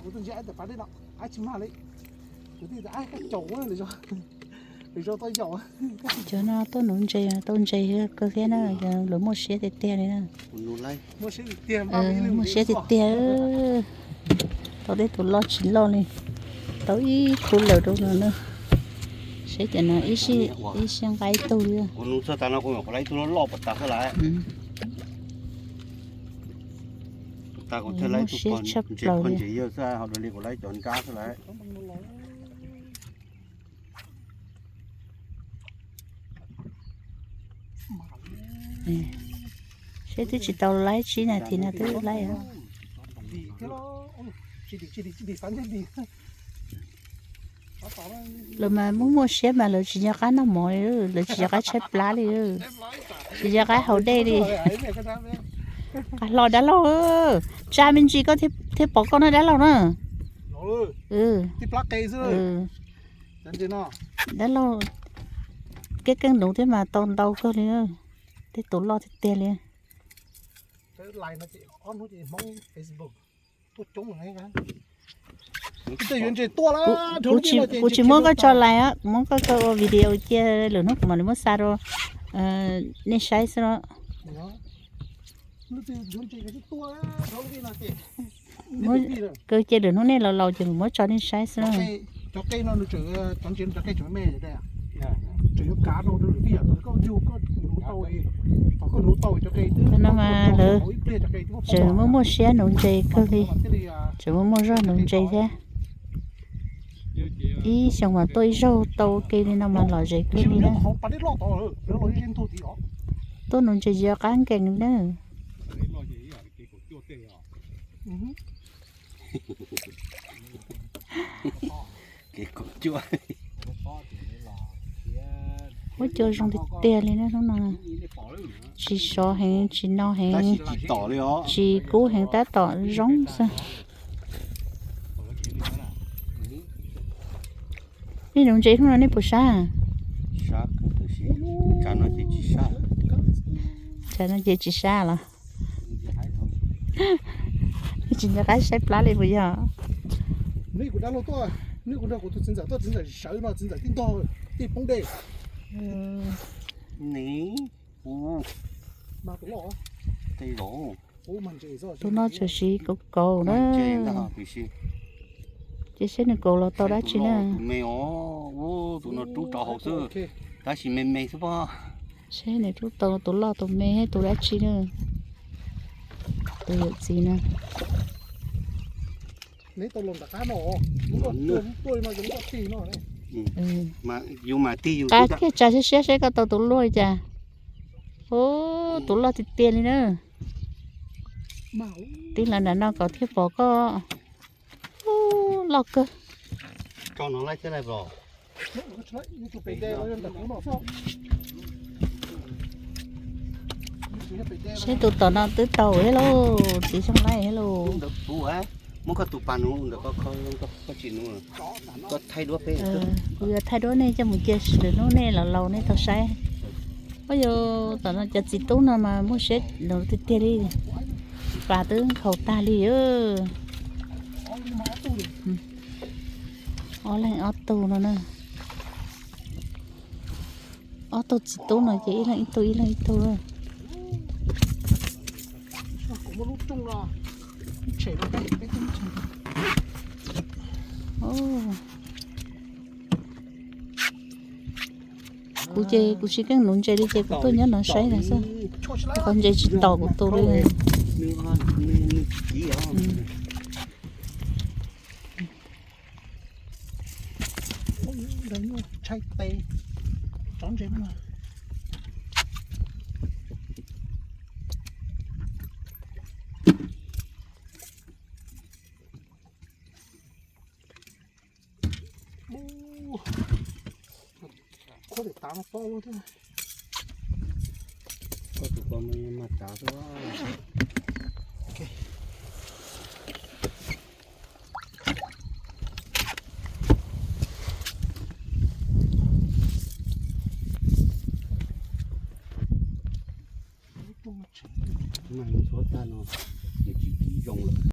Cov no tuaj nuv ntses tau ntses kawg thiab na, lawv muaj siab tiag tiag li na. Muaj siab tiag tiag. Tau tej tus loj tsis loj li, tau ib khub lawm rau no na. Seb cov no ib sij nqa ib tug li. Muaj siab tshaj plaws li. Seb twb tsis tau laib tsib nas this no twb laib. Lawv mas muaj muaj siab mas lawv tsis nco qab noj mov li, lawv tsis nco qab tshaib plab li, tsis nco qab haus dej li. Qab hlo dab laug, tsa me ntsis koj thiaj pom koj na dab laug na. Dab laug, keeb keeb nuv thiab mas tau ntau kawg li, tej tus loj tiag tiag li. Kuv tsis muab koj tso lais, kuv muab koj tso video cia lwm hnub kuv mam li muab xa rau nej saib xwb os. Kawg cia lwm hnub nej laus laus ces kuv muab tso nej saib xwb os. Cov no mas lawv tseem muaj muaj siab nuv ntses kawg li, tseem muaj muaj zog nuv ntses thiab. Ib xyoos mas tuaj ib zaug tau ua ke li no mas lom zem kawg li na. Tuaj nuv ntses tsis nco qab nkees li na. Huab cua zoo tiag tiag li na hnub no. Tsis sov heev tsis no heev, tsis kub heev, tab tom zoo xwb. Nej nuv ntses hnub no nej puas sab? Tsam no ces tsis sab los? Tsis nco qab saib plab li puas yog? Tus no txawm siv kaus kaus na. Ces seb nws kaus los tau dab tsi na. Tus no rub rau hauv xwb, tab sis me me xwb pob. Seb nws rub tau tus loj tus me thiab tus dab tsi na. Tus yawm txiv na. Qab kiag tsa siab siab seb koj tau tus luaj li cas. Ub, tus loj tiag tiag li na. Tib lawv nram no kom thiaj pom koj. Ub, loj kawg. Seb tus tom no twb tau thiab lauj, txiv xyoo laib thiab lauj. Muab koj tus pas nuv ntawm koj, koj tsis nuv, koj thaij duab peb. Kuv yuav thaij duab nej coj mus cia lwm hnub nej laus laus nej tau saib. Ua yog tom no cov txiv tub no mas muaj siab nuv tiag tiag li. Pas twb nkhaus tag li. Ob leeg ob tug no na. Ob tug txiv tub no ces ib leeg ib tug ib leeg ib tug. Kuv ces kuv tsis keej nuv ntses li ces kuv tuaj nyob no saib no xwb. Qhov ntses tsis tom kuv tus li. Koj tus ko mas tsav xwb. Mas tshuav tag no.